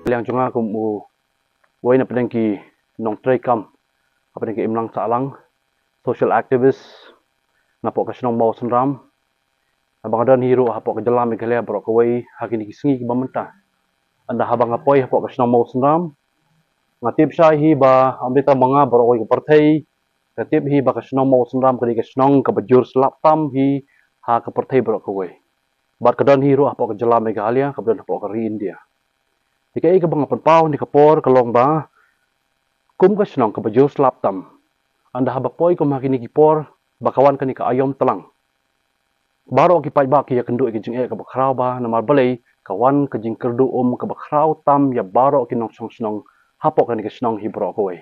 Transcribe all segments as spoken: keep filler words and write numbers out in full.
Liang jong nga kum u wei na pdeng ki nongtrei kam, ha pdeng ki imlang sahlang, social activist, na pok ka shnong Mawsynram. Haba nga don hi ruh ha pok ka jylla Meghalaya baroh kawei ha kine ki sngi kiba mynta. Ynda haba nga poi ha pok ka shnong Mawsynram, nga tip shai hi ba ym dei tang ma nga, baroh kawei ka pyrthei ka tip hi ba ka shnong Mawsynram ka dei ka shnong kaba jur slap tam hi ha ka pyrthei baroh kawei. Bad ka don hi ruh ha pok ka jylla Meghalaya, kaba don ha pok ka ri India. Te kaei kaba nga pynpaw ha kane ka por ka long ba kum ka shnong kaba jur slap tam, ynda haba poi kum ha kine ki por ba ka wan kane ka aïom tlang, baroh ki paidbah ki ïakynduh ïa ka jingeh kaba khraw bha, namar balei? Ka wan ka jingkyrduh um kaba khraw tam ïa baroh ki nongshong shnong ha pok kane ka shnong hi baroh kawei.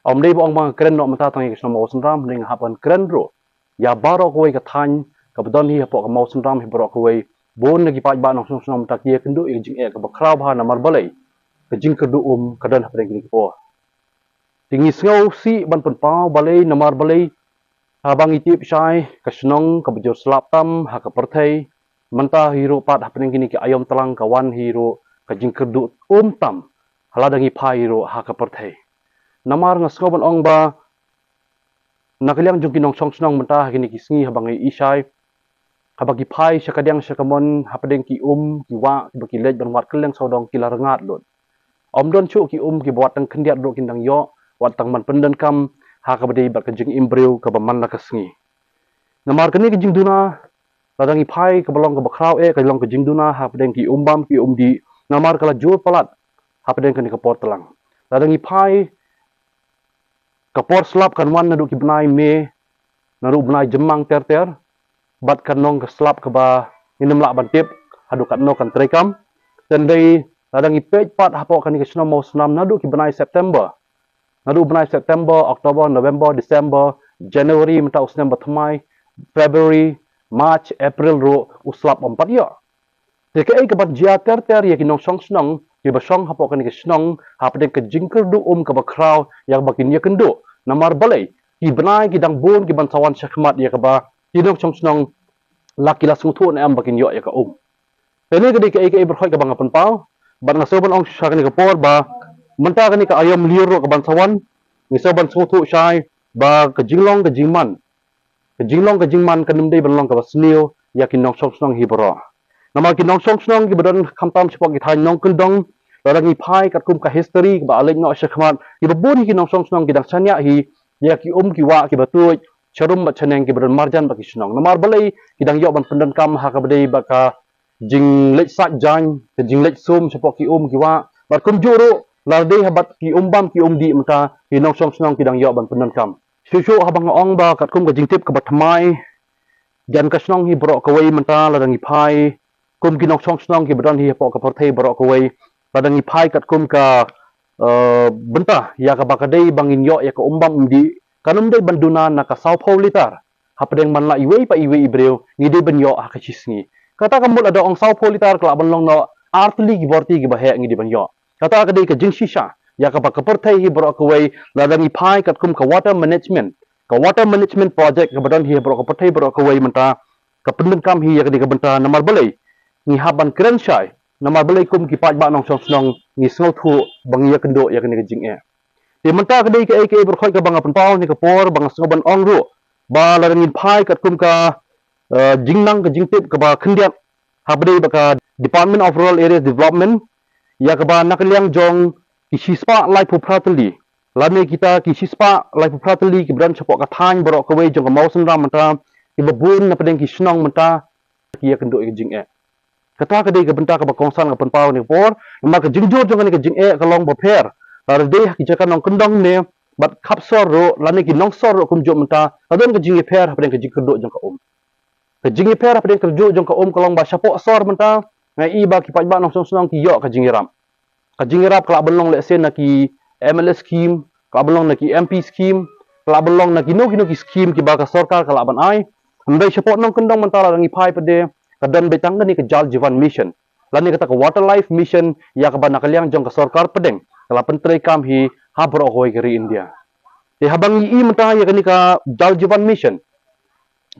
Ym dei ba ong ba nga kren noh mynta tang ïa ka shnong Mawsynram, hynrei nga hap ban kren ruh ïa baroh kawei ka thaiñ kaba don hi ha pok ka Mawsynram hi baroh kawei. Bun na ki paidbah nongshong shnong mynta ki ïakynduh ïa ka jingeh kaba khraw bha, namar balei? Ka jingkyrduh um ka don ha pdeng kine ki por. Te ngi sngewsih ban pynpaw balei, namar balei? Haba ngi tip shai, ka shnong kaba jur slap tam ha ka pyrthei, mynta hi ruh pat ha pdeng kine ki aïom tlang ka wan hi ruh ka jingkyrduh um tam, lada ngi phai hi ruh ha ka pyrthei. Namar nga sngew ban ong ba na ka liang jong ki nongshong shnong mynta ha kine ki sngi haba ngi ïohi shai, haba ki phai sha kadiang sha kamon, ha pdeng ki um ki wah kiba ki leit ban wad kylleng sawdong ki la rngat lut. Ym don shuh ki um kiba wat tang khyndiat ruh kin dang ïoh, wat tang ban pyndonkam ha kaba dei bad ka jingim briew kaba man la ka sngi. Namar kane ka jingduna, lada ngi phai, kaba long kaba khraw eh ka long ka jingduna ha pdeng ki um bam ki um dih, namar ka la jur palat ha pdeng kane ka por tlang. Lada ngi phai, ka por slap kan wan naduh ki bnai May, naduh bnai Jymmang ter ter, bad kan long ka slap kaba ngim lah ban tip haduh katno kan trei kam. Te hynrei lada ngi peit pat ha pok kane ka shnong Mawsynram naduh ki bnai September, naduh bnai September, October, November, December, January mynta u snem ba thymmai, February, March, April ruh u slap ym pat ïoh. Te kaei kaban jia ter ter ïa ki nongshong shnong kiba shong ha pok kane ka shnong ha pdeng ka jingkyrduh um kaba khraw ïa kaba kin ïakynduh? Namar balei? Ki bnai ki dang bun kiban sa wan shakhmat ïa kaba ki nongshong shnong la ki la sngewthuh ne em ba kin ïoh ïa ka um. Te kane ka dei kaei kaei baroh kaba nga pynpaw, bad nga sngew ban ong sha kane ka por ba mynta kane ka aïom lyiur ruh kaban sa wan, ngi sngew ban sngewthuh shai ba ka jinglong ka jingman, ka jinglong ka jingman kan ym dei ban long kaba sniew ïa ki nongshong shnong hi baroh. Namar ki nongshong shnong kiba don khamtam shapoh ki thaiñ nongkyndong, lada ngi phai katkum ka history kaba leit noh shakhmat, kiba bun hi ki nongshong shnong ki dang shaniah hi ïa ki um ki wah kiba tuid sharum bad shaneng kiba don marjan bad ki shnong. Namar balei? Ki dang ïoh ban pyndonkam ha kaba dei bad ka jingleit sait jaiñ, ka jingleit sum shapoh ki um ki wah, bad kumjuh ruh lada dei ha bad ki um bam ki um dih mynta, ki nongshong shnong ki dang ïoh ban pyndonkam. Shuh shuh haba nga ong ba katkum ka jingtip kaba thymmai, jan ka shnong hi baroh kawei mynta lada ngi phai, kum ki nongshong shnong kiba don hi ha pok ka pyrthei baroh kawei, lada ngi phai katkum ka, eh, bynta ïa kaba ka dei ba ngin ïoh ïa ka um bam um dih, kan ym dei ban duna na ka sawphew litar ha pdeng man la iwei pa iwei i briew, ngi dei ban ïoh ha ka shi sngi. Kata ka mut lada ong sawphew litar ka lah ban long noh ar tylli ki bor ti kiba heh ngi dei ban ïoh. Kata ka dei ka jingshisha ïa kaba ka pyrthei hi baroh kawei, lada ngi phai katkum ka water management, ka water management project kaba don hi baroh ka pyrthei baroh kawei mynta, ka pyndonkam hi ïa kane ka bynta. Namar balei? Ngi hap ban kren shai, namar balei kum ki paidbah nongshong shnong ngi sngewthuh ba ngi ïakynduh ïa kane ka jingeh. Te mynta ka dei kaei kaei baroh kaba nga pynpaw ha kane ka por, ba nga sngew ban ong ruh ba lada ngin phai katkum ka, eh, jingnang ka jingtip kaba khyndiat ha pdeng ba ka Department of Rural Areas Development, ïa kaba na ka liang jong ki shispah laiphew phra tylli, lane kita ki shispah laiphew phra tylli kiba don shapoh ka thaiñ baroh kawei jong ka Mawsynram mynta, kiba bun na pdeng ki shnong mynta ki ïakynduh ïa ka jingeh. Kata ka dei ka bynta kaba kongsan nga pynpaw ha kane ka por, namar ka jingjur jong kane ka jingeh ka long bapher. Lada dei ha ki jaka nongkyndong ne bad khap sor ruh lane ki nongsor ruh kumjuh mynta, ka don ka jingïapher ha pdeng ka jingkyrduh jong ka um. Ka jingïapher ha pdeng ka jingkyrduh jong ka um ka long ba shapoh sor mynta, nga i ba ki paidbah nongshong shnong ki ïoh ka jingïarap. Ka jingïarap ka lah ban long lehse na ki M L A scheme, ka lah ban long na ki M P scheme, ka lah ban long na kino kino ki scheme kiba ka sorkar ka lah ban ai. Hynrei shapoh nongkyndong mynta lada ngi phai pat de, ka don beit tang kane ka Jal Jeevan Mission, lane kata ka Water Life Mission, ïa kaba na ka liang jong ka sorkar pdeng ka la pyntreikam hi ha baroh kawei ka ri India. Te haba ngi i mynta ïa kane ka Jal Jeevan Mission,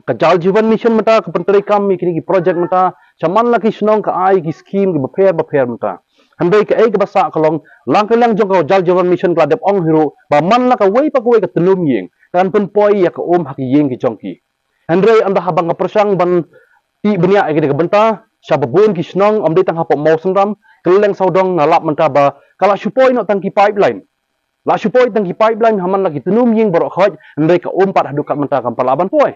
ka Jal Jeevan Mission mynta ka pyntreikam ïa kine ki project mynta sha man la ki shnong, ka ai ki scheme kiba pher bapher mynta. Hynrei kaei kaba sah ka long, la ka liang jong ka Jal Jeevan Mission ka la dep ong hi ruh ba man la kawei pa kawei ka tnum ïing kan pynpoi ïa ka um ha ki ïing ki jong ki. Hynrei ynda haba nga pyrshang ban tip bniah ïa kane ka bynta, sha babun ki shnong, ym dei tang hapoh Mawsynram, kylleng sawdong nga lap mynta ba ka la shu poi noh tang ki pipeline. La shu poi tang ki pipeline ha man la ki tnum ïing baroh khoit, hynrei ka um pat haduh katne mynta kam pat lah ban poi.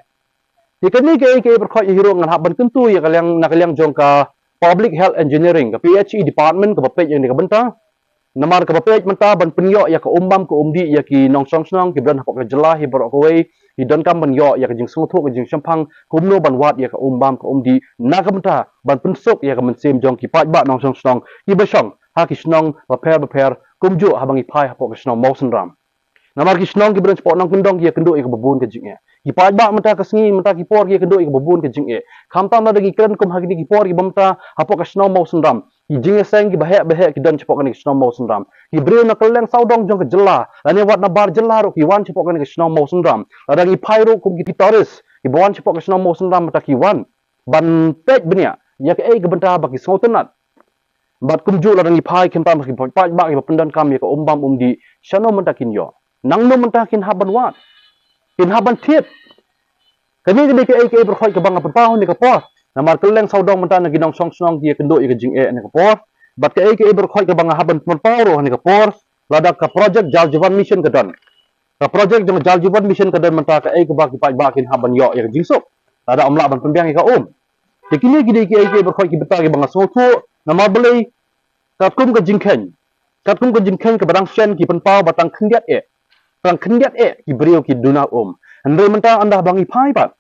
Ïa kane kaei kaei baroh khoit hi ruh ngan hap ban kyntu ïa ka liang, na ka liang jong ka Public Health Engineering, ka P H E department kaba peit ïa kane ka bynta. Namar kaba peit mynta ban pynïoh ïa ka um bam ka um dih ïa ki nongshong shnong kiba don hapoh ka jylla hi baroh kawei, ki donkam ban ïoh ïa ka jingsngewthuh ka jingshemphang kumno ban wad ïa ka um bam ka um dih, na ka bynta ban pynsuk ïa ka mynsiem jong ki paidbah nongshong shnong kiba shong ha ki shnong bapher bapher, kumjuh haba ngi phai hapoh ka shnong Mawsynram. Namar ki shnong kiba don shapoh nongkyndong ki ïakynduh ïa kaba bun ka jingeh. Ki paidbah mynta ka sngi mynta ki por ki ïakynduh ïa kaba bun ka jingeh. Khamtam lada ngi kren kum ha kine ki por kiba mynta hapoh ka shnong Mawsynram, ki jingïaseng kiba heh ba heh ki don shapoh kane ka shnong Mawsynram. Ki briew na kylleng sawdong jong ka jylla lane wat na bar jylla ruh ki wan shapoh kane ka shnong Mawsynram. Lada ngi phai ruh kum ki tourist kiba wan shapoh ka shnong Mawsynram mynta ki wan ban peit bniah ïa kaei ka bynta ba ki sngewtynnat. Bad kumjuh lada ngi phai khamtam ki paidbah kiba pyndonkam ïa ka um bam um dih, shano mynta kin ïoh, nangno mynta kin hap ban wad, kin hap ban thied. Kane ka dei kaei kaei baroh khoit kaba nga pynpaw ha kane ka por. Namar kylleng sawdong mynta na ki nongshong shnong ki ïakynduh ïa ka jingeh ha kane ka por. Bad kaei kaei baroh khoit kaba nga hap ban pynpaw ruh ha kane ka por, lada ka project Jal Jeevan Mission ka don, ka project jong Jal Jeevan Mission ka don mynta, kaei kaba ki paidbah kin hap ban ïoh ïa ka jingsuk lada ym lah ban pynbiang ïa ka um? Te kine ki dei kiei kiei baroh khoit ki bynta kiba nga sngewthuh. Namar balei, katkum ka jingkheiñ, katkum ka jingkheiñ kaba dang shen ki pynpaw ba tang khyndiat eh, tang khyndiat eh ki briew ki duna um. Hynrei mynta ynda haba ngi phai pat,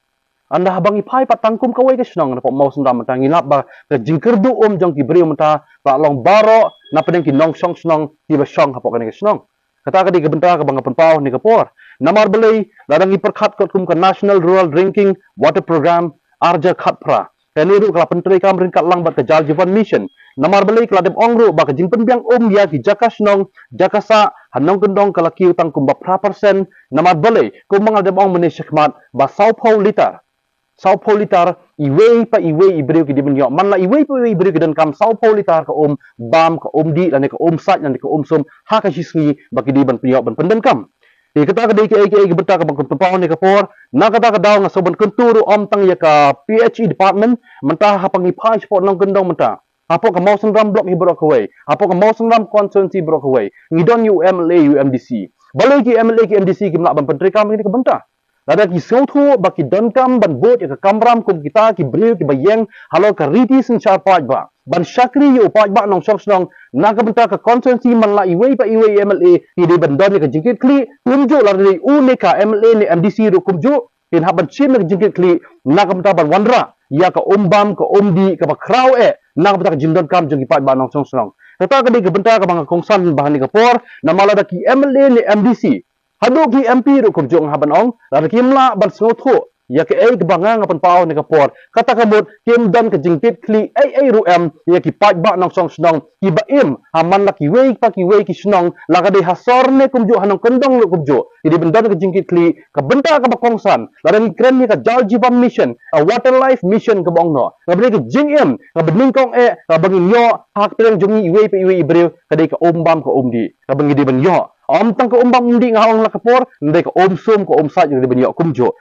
ynda haba ngi phai pat tang kum kawei ka shnong hapoh Mawsynram mynta ngi lap ba ka jingkyrduh um jong ki briew mynta ka long baroh na pdeng ki nongshong shnong kiba shong hapoh kane ka shnong. Kata ka dei ka bynta kaba nga pynpaw ha kane ka por. Namar balei, lada ngi pyrkhat katkum ka National Rural Drinking Water Programme ar hajar khatphra, kane ruh ka la pyntreikam ryngkat lang bad ka Jal Jeevan Mission. Namar balei, ka la dep ong ruh ba ka jingpynbiang um ïa ki jaka shnong, jaka sah ha nongkyndong ka la kiew tang kumba phra percent. Namar balei, kumba nga la dep ong mynne shakhmat ba sawphew litar, sawphew litar iwei pa iwei i briew ki dei ban ïoh. Man la iwei pa iwei i briew ki donkam sawphew litar ka um bam, ka um dih lane ka um sait lane ka um sum ha ka shi sngi ba ki dei ban pynïoh ban pyndonkam. Te kata ka dei kaei kaei ka bynta kaba nga pynpaw ha kane ka por. Na kata ka daw nga sngew ban kyntu ruh ym tang ïa ka P H E department, mynta haba ngi phai shapoh nongkyndong mynta, hapoh ka Mawsynram block hi baroh kawei, hapoh ka Mawsynram constituency baroh kawei, ngi don ïa u M L A, ïa u M D C. Balei ki M L A ki M D C kim lah ban pyntreikam ïa kane ka bynta? Lada ki sngewthuh ba ki donkam ban bud ïa ka kamram kum kita ki briew kiba ïeng halor ka riti synshar paidbah ban shakri ïa u paidbah nongshong shnong, na ka bynta ka constituency man la iwei pa iwei M L A ki dei ban don ïa ka jingkitkhlieh. Kumjuh lada dei une ka M L A ne M D C ruh kumjuh, kin hap ban shim ïa ka jingkitkhlieh na ka bynta ban wanrah ïa ka um bam ka um dih kaba khraw eh na ka bynta ka jingdonkam jong ki paidbah nongshong shnong. Kata ka dei ka bynta kaba nga kongsan bha ha kane ka por. Namar lada ki M L A ne M D C haduh ki M P ruh kumjuh nga hap ban ong, lada kim lah ban sngewthuh ïa kaei kaba nga nga pynpaw ha kane ka por, kata ka mut kim don ka jingkitkhlieh ei ei ruh em ïa ki paidbah nongshong shnong kiba im ha man la kiwei pa kiwei ki shnong, la ka dei ha sor ne kumjuh ha nongkyndong ruh kumjuh. Ki dei ban don ka jingkitkhlieh. Ka bynta kaba kongsan, lada ngi kren ïa ka Jal Jeevan Mission, a water life mission kaba ong noh, kaba dei ka jingim kaba nyngkong eh kaba ngin ïoh ha pdeng jong ngi iwei pa iwei i briew, ka dei ka um bam ka um dih kaba ngi dei ban ïoh. Ym tang ka um bam um dih nga ong la ka por, hynrei ka um sum ka um sait ngi dei ban ïoh kumjuh.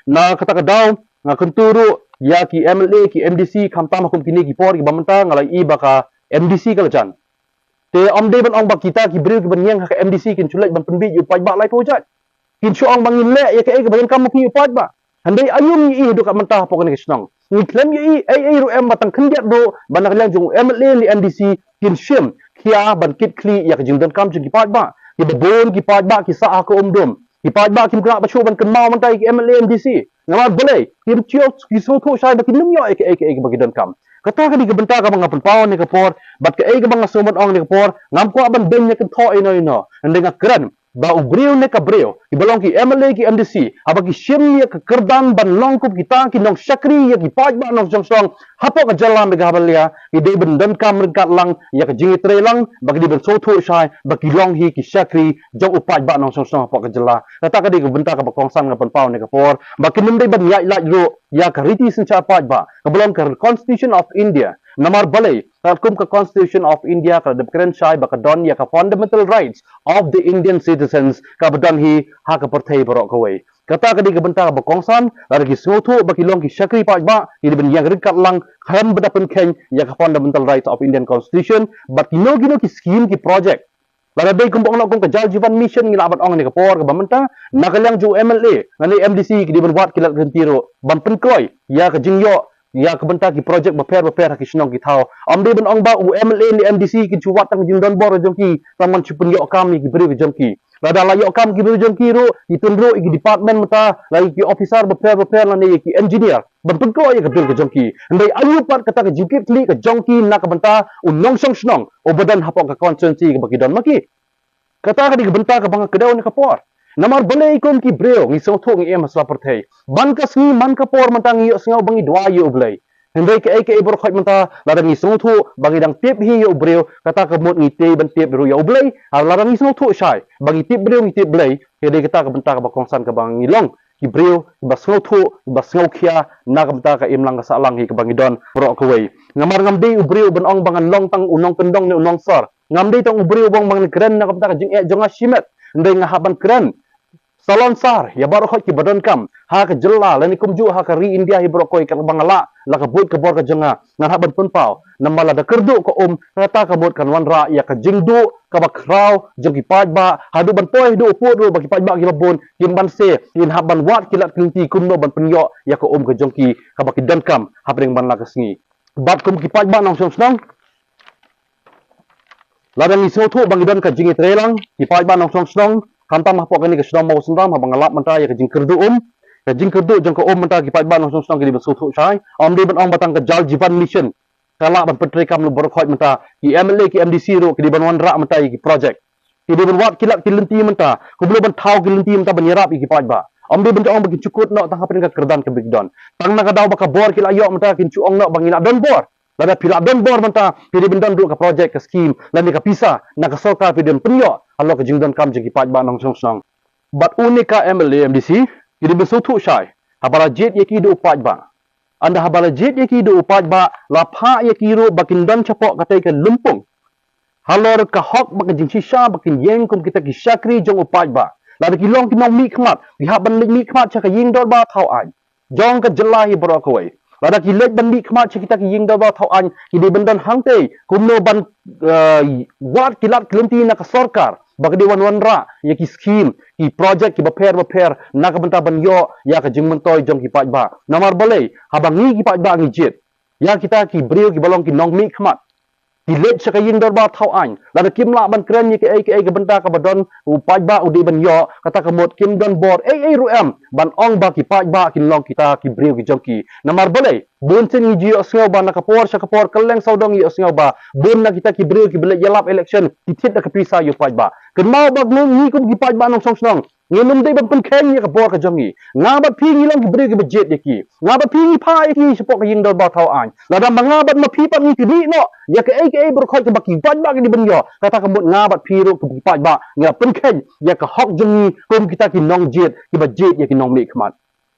Na kata ka daw nga kyntu ruh ïa ki M L A ki M D C, khamtam ha kum kine ki por kiba mynta nga la ïohi ba ka M D C ka la jan. Te ym dei ban ong ba kita ki briew kiba ïeng ha ka M D C kin shu leit ban pynbiej ïa u paidbah laiphew jait. Kin shu ong ba ngin leh ïa kaei kaba donkam ma ki ïa u paidbah. Hynrei aïu ngi ïohi haduh ka mynta hapoh kane ka shnong? Ngi khlem ïohi ei ei ruh em ba tang khyndiat ruh ba na ka liang jong u M L A ne M D C kin shim khia ban kitkhlieh ïa ka jingdonkam jong ki paidbah. Kiba bun ki paidbah ki sah ha ka um dum, ki paidbah kim kynnoh ba shu ban kynmaw mynta ïa ki M L A M D C. Namar balei? Kim shu, ki sngewthuh shai ba kin ym ïoh ïa kaei kaei kaba ki donkam. Kata ka dei ka bynta kaba nga pynpaw ha kane ka por. Bad kaei kaba nga sngew ban ong ha kane ka por, ngam kwah ban beiñ ïa ka kthoh ïano ïano. Hynrei nga kren ba u briew ne ka briew, kiba long ki M L A ki M D C, haba ki shim ïa ka kyrdan ban long kum kita ki nongshakri ïa ki paidbah nongshong shnong hapoh ka jylla Meghalaya, ki dei ban donkam ryngkat lang ïa ka jingïatreilang, ba ki dei ban sngewthuh shai ba ki long hi ki shakri jong u paidbah nongshong shnong hapoh ka jylla. Kata ka dei ka bynta kaba kongsan nga pynpaw ha kane ka por. Ba kin ym dei ban ïaid lait ruh ïa ka riti synshar paidbah, kaba long ka Constitution of India. Namar balei, katkum ka Constitution of India ka la dep kren shai ba ka don ïa ka fundamental rights of the Indian citizens kaba don hi ha ka pyrthei baroh kawei. Kata ka dei ka bynta kaba kongsan, lada ki sngewthuh ba ki long ki shakri paidbah, ki dei ban ïeng ryngkat lang, khlem ba da pynkheiñ ïa ka fundamental rights of Indian Constitution, bad kino kino ki scheme ki project. Lada dei kumba ong noh kum ka Jal Jeevan Mission ngi lah ban ong ha kane ka por kaba mynta, na ka liang jong u M L A, lane M D C ki dei ban wad ki lad ki lynti ruh, ban pynkloi ïa ka jingïoh ïa ka bynta ki project bapher bapher ha ki shnong ki thaw. Ym dei ban ong ba u M L A ne M D C kin shu wad tang ka jingdonbor ka jong ki, tang ban shu pynïoh kam ïa ki briew ka jong ki. Lada la ïoh kam ki briew jong ki ruh, ki tynruh ïa ki department mynta, la ïa ki officer bapher bapher lane ïa ki engineer ban pynkloi ïa ka bill ka jong ki. Hynrei aïu pat kata ka jingkitkhlieh ka jong ki na ka bynta u nongshong shnong uba don hapoh ka constituency kaba ki don ma ki. Kata ka dei ka bynta kaba nga kdew ha kane ka por. Namar balei kum ki briew ngi sngewthuh ngi im ha sla pyrthei. Man ka sngi man ka por mynta ngi ïohsngew ba ngi duwai ïa U Blei. Hynrei kaei kaei baroh khoit mynta, lada ngi sngewthuh ba ngi dang tip hi ïa u briew, kata ka mut ngi tei ban tip ruh ïa U Blei. Ar lada ngi sngewthuh shai ba ngi tip briew ngi tip Blei, ka dei kata ka bynta kaba kongsan kaba ngi long ki briew kiba sngewthuh, kiba sngewkhia na ka bynta ka imlang ka sahlang hi kaba ngi don baroh kawei. Namar ngam dei u briew ban ong ba ngan long tang u nongkyndong ne u nongsor. Ngam dei tang u briew ban ong ba ngan kren na ka bynta ka jingeh jong nga shimet. Hynrei nga hap ban kren salonsar ïa baroh khoit kiba donkam ha ka jylla lane kumjuh ha ka ri India hi baroh kawei, katba nga lah la ka buit ka bor ka jong nga, ngan hap ban pynpaw. Namar lada kyrduh ka um, kata ka mut kan wanrah ïa ka jingduh kaba khraw jong ki paidbah, haduh ban poi haduh u pud ruh ba ki paidbah kiba bun kim banse, kin hap ban wad ki lad ki lynti kumno ban pynïoh ïa ka um ka jong ki kaba ki donkam hapdeng ban la ka sngi. Bad kum ki paidbah nongshong shnong, lada ngi sngewthuh ba ngi don ka jingïatreilang, ki paidbah nongshong shnong, khamtam hapoh kane ka shnong Mawsynram, haba nga lap mynta ïa ka jingkyrduh um, ka jingkyrduh jong ka um mynta ki paidbah nongshong shnong ki dei ban sngewthuh shai, ym dei ban ong ba tang ka Jal Jeevan Mission ka lah ban pyntreikam lut baroh khoit mynta, ki M L A ki M D C ruh ki dei ban wanrah mynta ïa ki project. Ki dei ban wad ki lad ki lynti mynta, kumno ban thaw ki lynti mynta ban ïarap ïa ki paidbah. Ym dei ban ong ba kin shu kut noh tang hapdeng ka kyrdan kaba ki don. Tang na ka daw ba ka bor ki la ïoh mynta kin shu ong noh ba ngi la don bor. Lada phi la don bor mynta, phi dei ban don ruh ka project, ka scheme lane ka pisa na ka sorkar phi dei ban pynïoh halor ka jingdonkam jong ki paidbah nongshong shnong. Bad une ka M L A M D C ki dei ban sngewthuh shai, haba la jied ïa ki da u paidbah. Ynda haba la jied ïa ki da u paidbah, la phah ïa ki ruh ba kin don shapoh katei ka lympung halor ka hok bad ka jingshisha ba kin ïeng kum kita ki shakri jong u paidbah. Lada ki long ki nongmihkhmat, ki hap ban leit mihkhmat sha ka ïing dorbar thaw aiñ jong ka jylla hi baroh kawei. Lada ki leit ban mihkhmat sha kita ki ïing dorbar thaw aiñ, ki dei ban don hangtei kumno ban, eh, wad ki lad ki lynti na ka sorkar ba ka dei ban wanrah ïa ki scheme, ki project kiba pher ba pher na ka bynta ban ïoh ïa ka jingmyntoi jong ki paidbah. Namar balei, haba ngi ki paidbah ngi jied ïa kita ki briew kiba long ki nongmihkhmat, ki leit sha ka ïing dorbar thaw aiñ, lada kim lah ban kren ïa kaei kaei ka bynta kaba don, u paidbah u dei ban ïoh, kata ka mut kim don bor ei ei ruh em ban ong ba ki paidbah kin long kita ki briew ki jong ki. Namar balei, bun sien ngi ju ïohsngew ba na ka por sha ka por, kylleng sawdong ngi ïohsngew ba bun na kita ki briew kiba leit ïalap election ki thied da ka pisa ïa u paidbah. Kynmaw ba ngi, ngi kum ki paidbah nongshong shnong, ngin ym dei ban pynkheiñ ïa ka bor ka jong ngi. Nga bad phi ngi long ki briew kiba jied ïa ki. Nga bad phi ngi phah ïa ki shapoh ka ïing dorbar thaw aiñ. Lada ma nga bad ma phi pat ngi kynriah noh ïa kaei kaei baroh khoit kaba ki paidbah ki dei ban ïoh, kata ka mut nga bad phi ruh ki paidbah ngi la pynkheiñ ïa ka hok jong ngi kum kita ki nongjied kiba jied ïa ki nongmihkhmat.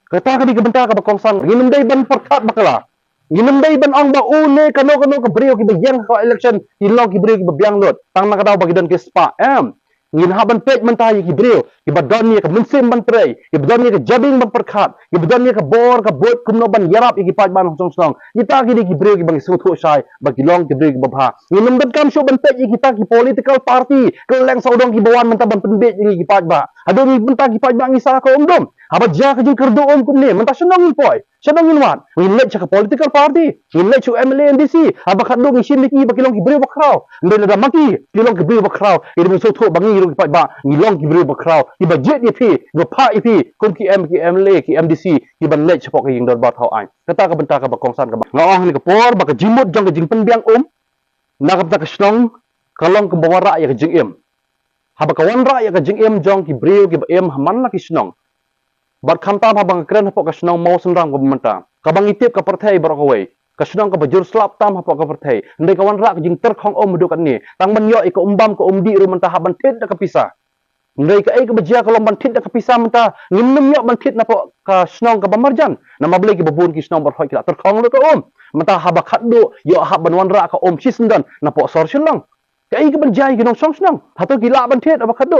Kata ka dei ka bynta kaba kongsan, ngin ym dei ban pyrkhat bakla. Ngin ym dei ban ong ba une kano kano ka briew kiba ïeng ha ka election ki long ki briew kiba biang lut tang na ka daw ba ki don ki spah. Em, ngin hap ban peit mynta ïa ki briew kiba don ïa ka mynsiem ban trei, kiba don ïa ka jabieng ban pyrkhat, kiba don ïa ka bor ka buit kumno ban ïarap ïa ki paidbah nongshong shnong. Kita ki dei ki briew kiba ngi sngewthuh shai ba ki long ki briew kiba bha. Ngin ym donkam shuh ban peit ïa kita ki political party, kylleng sawdong kiba wan mynta ban pynbiej ïa ngi ki paidbah. Haduh ngi mynta ki paidbah ngi sah ka um dum. Haba jia ka jingkyrduh um kumne, mynta shano ngin poi? Shano ngin wad? Ngin leit sha ka political party, ngin leit sha u M L A M D C. Haba khadduh ngi shim ïa ki ba ki long ki briew bakhraw. Hynrei lada ma ki ki long ki briew bakhraw, ngi dei ban sngewthuh ba ngi ruh ki paidbah ngi long ki briew bakhraw, kiba jied ïa phi, kiba phah ïa phi kum ki M, ki M L A, ki M D C, kiban leit shapoh ka ïing dorbar thaw aiñ. Kata ka bynta kaba kongsan kaba nga ong ha kane ka por ba ka jingmut jong ka jingpynbiang um na ka bynta ka shnong ka long kumba wanrah ïa ka jingim. Haba ka wanrah ïa ka jingim jong ki briew kiba im ha man la ki shnong. Bad khamtam haba nga kren hapoh ka shnong Mawsynram kaba mynta, kaba ngi tip ka pyrthei baroh kawei, ka shnong kaba jur slap tam hapoh ka pyrthei. Hynrei ka wanrah ka jingtyrkhong um haduh katne, tang ban ïoh ïa ka um bam ka um dih ruh mynta hap ban thied da ka pisa. Hynrei kaei kaba jia ka long ban thied da ka pisa mynta, ngim nym ïoh ban thied napoh ka shnong kaba marjan. Namar balei? Kiba bun ki shnong baroh ki la tyrkhong lut ka um. Mynta haba khatduh ïoh hap ban wanrah ka um shisyndon napoh sor Shillong. Kaei kaban jia ïa ki nongshong shnong? Hato ki lah ban thied haba khatduh?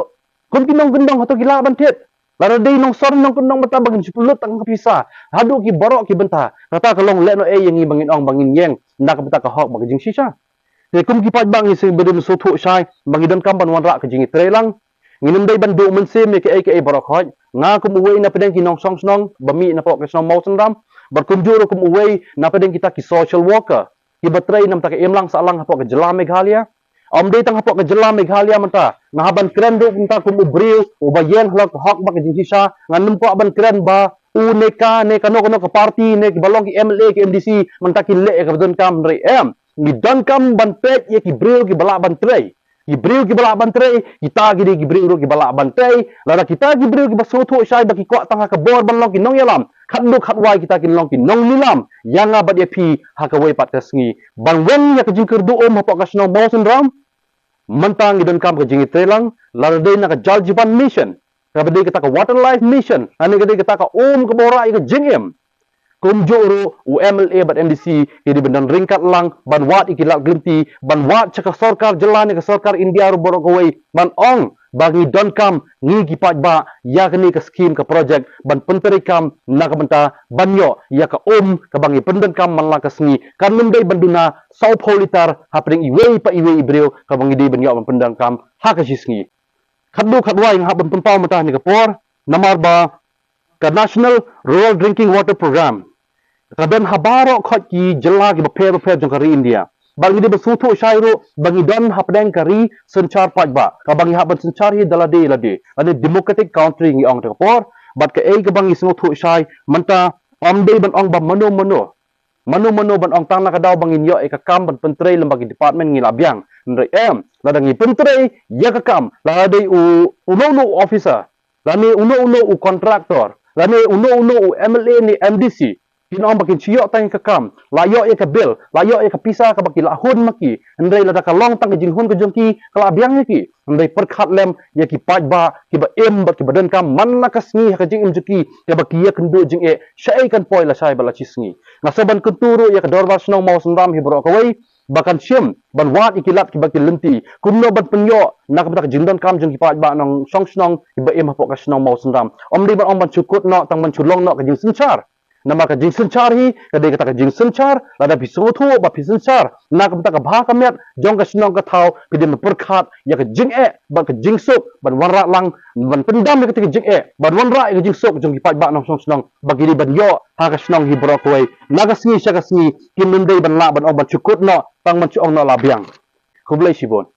Kum ki nongkyndong hato ki lah ban thied? Lada dei nongsor nongkyndong mynta ba ngin shu pynlut tang ka pisa haduh ki baroh ki bynta. Kata ka long lehnohei ïa ngi ba ngin ong ba ngin ïeng na ka bynta ka hok bad ka jingshisha. Te kum ki paidbah ngi sngewbha ban sngewthuh shai ba ngi donkam ban wanrah ka jingïatreilang. Ngin ym dei ban duh mynsiem ïa kaei kaei baroh khoit. Nga kum uwei na pdeng ki nongshong shnong ba mih napoh ka shnong Mawsynram, bad kumjuh ruh kum uwei na pdeng kita ki social worker kiba trei na ka bynta ka imlang sahlang hapoh ka jylla Meghalaya. Ym dei tang hapoh ka jylla Meghalaya mynta. Nga hap ban kren ruh mynta kum u briew uba ïeng halor ka hok bad ka jingshisha. Ngan ym kwah ban kren ba u ne ka ne kano kano ka party ne kiba long ki M L A ki M D C mynta kin leh ïa kaba donkam, hynrei em. Ngi donkam ban peit ïa ki briew kiba lah ban trei. Ki briew kiba lah ban trei, kita ki dei ki briew ruh kiba lah ban trei. Lada kita ki briew kiba sngewthuh shai ba ki kwah tang ha ka bor ban long ki nongïalam, khatduh khatwai kita kin long ki nonglilam ïa nga bad ïa phi ha kawei pat ka sngi. Ban weng ïa ka jingkyrduh um hapoh ka shnong Mawsynram, mynta ngi donkam ka jingïatreilang, lada dei na ka Jal Jeevan Mission, kaba dei kata ka Water Life Mission, lane ka dei kata ka um kaba wanrah ïa ka jingim. Kumjuh ruh u M L A bad M D C ki dei ban don ryngkat lang ban wad ïa ki lad ki lynti, ban wad sha ka sorkar jylla ne ka sorkar India ruh baroh kawei, ban ong ba ngi donkam ngi ki paidbah ïa kane ka skim ka project ban pyntreikam na ka bynta ban ïoh ïa ka um kaba ngi pyndonkam man la ka sngi. Kan ym dei ban duna saw phew litar hapdeng iwei pa iwei i briew kaba ngi dei ban ïoh ban pyndonkam ha ka shi sngi. Khatduh khatwai nga hap ban pynpaw mynta ha kane ka por, namar ba ka National Rural Drinking Water Program ka don ha baroh khoit ki jylla kiba pher bapher jong ka ri India. Bad ngi dei ban sngewthuh shai ruh ba ngi don hapdeng ka ri synshar paidbah kaba ngi hap ban synshar hi da lade lade, lane democratic country ngi ong ha kane ka por. Bad kaei kaba ngi sngewthuh shai mynta, ym dei ban ong ba mano mano mano mano ban ong tang na ka daw ba ngin ïoh ïa ka kam ban pyntrei lem bad ki department ngi la biang. Hynrei em, lada ngi pyntrei ïa ka kam, lada dei u uno uno u officer, lane uno uno u contractor, lane uno uno u M L A ne M D C kin ong ba kin shu ïoh tang ïa ka kam, la ïoh ïa ka bill, la ïoh ïa ka pisa kaba ki la hun ma ki. Hynrei lada ka long tang ka jinghun ka jong ki, ka la biang ïa ki. Hynrei pyrkhat lem ïa ki paidbah kiba im bad kiba donkam man la ka sngi ha ka jingim jong ki, kaba ki ïakynduh jingeh shaei kan poi lashai bad la shi sngi. Nga sngew ban kyntu ruh ïa ka Dorbar Shnong Mawsynram hi baroh kawei ba kan shim ban wad ïa ki lad kiba ki lynti kumno ban pynïoh na ka bynta ka jingdonkam jong ki paidbah nongshong shnong kiba im hapoh ka shnong Mawsynram. Ym dei ban ong ban shu kut noh tang ban shu long noh ka jingsynshar. Namar ka jingsynshar hi ka dei kata ka jingsynshar, lada phi sngewthuh ba phi synshar na ka bynta ka bha ka miat jong ka shnong ka thaw, phi dei ban pyrkhat ïa ka jingeh bad ka jingsuk ban wanrah lang, ban pyndam ïa kata ka jingeh, ban wanrah ïa ka jingsuk jong ki paidbah nongshong shnong ba ki dei ban ïoh ha ka shnong hi baroh kawei. Na ka sngi sha ka sngi kim dei ban lah ban ong ban shu kut noh tang ban shu ong noh la biang. Khublei shibun.